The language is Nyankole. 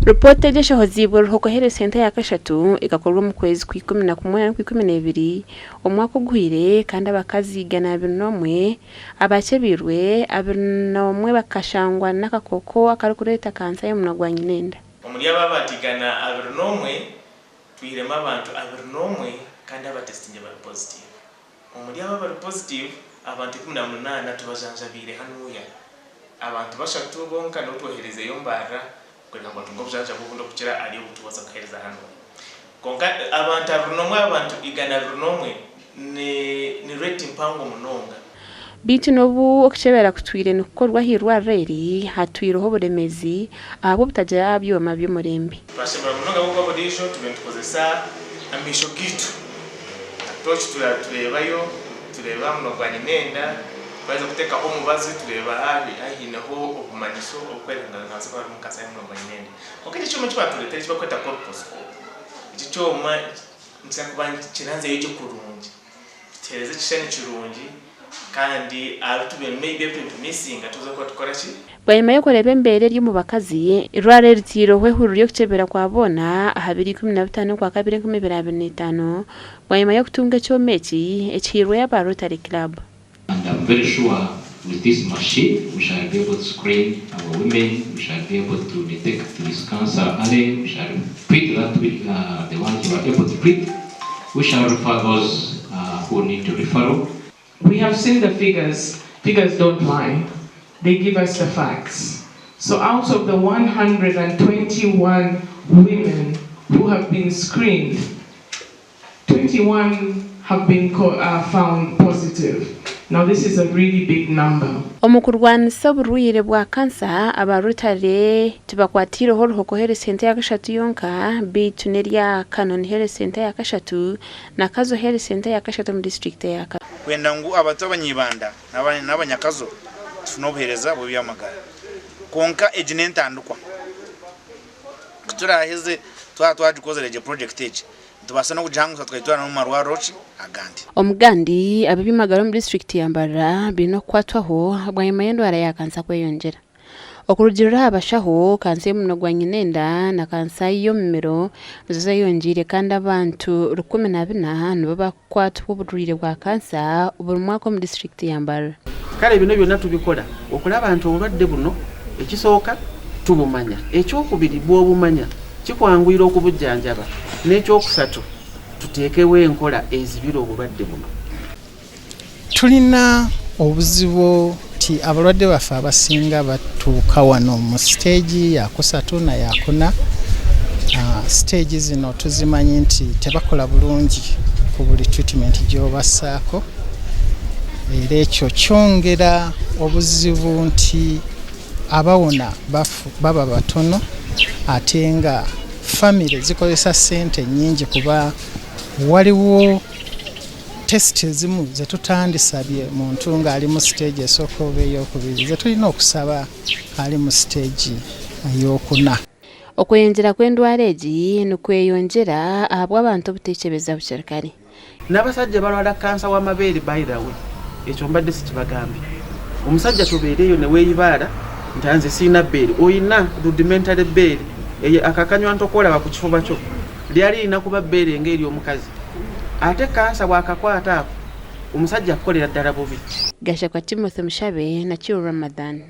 Ripoota egi eshohoziibwe Ruhoko Health Centre ya kashatu ekakorwa omu kwezi kwa 11 na n'okwa 12 omwaka oguhweire kandi abakazi 201 abakyebiirwe, 21 bakashangwa n'akakooko akarikureeta kansa y'omunwa gwa nyinenda. Omuri abo abantu 221, twihiremu abantu 21 kandi abatesitingye bari positive. Omuri abo abari positive, abantu 18 tubajanjabiire hanuya. Abantu bashatu bonka nibo twoherezeyo Mbarara kureka ngu batunge obujanjabi obundi okukira ahari obu tubaasa kuheereza hanuya. Kwonka abantu 21 abantu 221 ni ni rate mpango munonga. Beitu n'obu okukyebera kutwire nikukorwa ah'eirwariro eri, hatwireho oburemeezi ahabw'obutagira byoma by'omurembe. Twashemera munonga ahabw'okuba buriijo tubaire nitukozesa amaisho gaitu. Tooki tureebayo, tureeba aha munwa gwa nyinenda, twaheza kuteekaho omubazi tureeba haaba haineho obumanyiso oburikworeka ngu nihabaasa kuba harimu kansa y'omunwa gwa nyinenda. Kwonka eki ekyoma eki baatureetera eki barikweta colposcope, eki ekyoma nikikira kuba nikiranzyayo gye kurungi. Kituheereza ekishushani kirungi kandi ahu tubaire maybe ebi nitumisinga tuza kuba tukora ki? Bwanyima y'okureeba embeera eri omu bakazi, eirwariro ritaireho ehururu ry'okukyebera kwa boona aha biro 15 Okwakabiri 2025 bwanyima y'okutunga ekyoma eki ekihairweyo aba Rotary Club. And am very sure with this machine we shall be able to screen our women, we shall be able to detect this cancer early, we shall treat that uh, the ones we are able to treat, we shall refer those uh, who need referral. We have seen the figures. Figures don't lie. They give us the facts. So out of the 121 women who have been screened, 21 have been found positive. Now this is a really big number. Omu kurwanisa oburwaire bwa kansa, aba Rotary tibakwatiireho Ruhoko Health Centre ya kashatu yonka beitu n'erya Kanoni Health Centre ya kashatu na Kazo Health Centre ya kashatu omu disiturikiti eya Kazo. Kwenda ngu abatu abanyibanda n'abanyakazo tufune obuhereza bw'ebyamagara. Kwonka egi n'entandikwa. Ku turaheze twaba twagikozire gye project egi, nitubaasa n'okugihangusa tukagitwara n'omu marwariro ki agandi. Omugandi, ab'eby'amagara omu disiturikiti ya Mbarara baine okukwatwaho bwanyima y'endwara ya kansa kweyongyera. Okurugiirira aha bashaho, kansa y'omunwa gwa nyinenda na kansa y'omumiro nizo zeyongyeire kandi abantu 14 nibo bakukwatwa oburwaire bwa kansa buri mwaka omu disiturikiti ya Mbarara. Kale bino byonna tubikola okulaba nti obulwadde buno ekisooka tubumanya, ekyokubiri bw'obumanya kikwanguyira okubujjanjaba n'ekyokusatu tuteekewo enkola ezibira obulwadde buno. Tulina obuzibu nti abalwadde baffe abasinga batuuka wano mu siteegi yakusatu na yakuna. Siteegi zino tuzimanyi nti tebakola bulungi ku buli treatment gy'obassaako era ekyo kyongera obuzibu nti abawona baba batono ate nga famire zikozesa ssente nnyingi kuba waliwo tesiti ezimu zetutandisabye muntu ng'ali mu siteegi esooka oba ey'okubiri zetulina okusaba ali mu siteegi ey'okuna. Okweyongyera kw'endwara egi nikweyongyera ahabw'abantu obutekyebeza bukiri kare. N'abasajja balwala kansa w'amabeere by the way ekyo mbadde sikibagambye. Omusajja tobeera eyo ne weeyibaala nti nze sirina bbeere. Olina rudimentary bbeere eyo akakanywanto k'olaba ku kifuba kyo lyali lirina kuba bbeere ng'ery'omukazi. Ate kansa bw'akakwata ako omusajja akukolera ddala bubi. Gashakwa Timothy Mushabe na Kiru Ramadhan.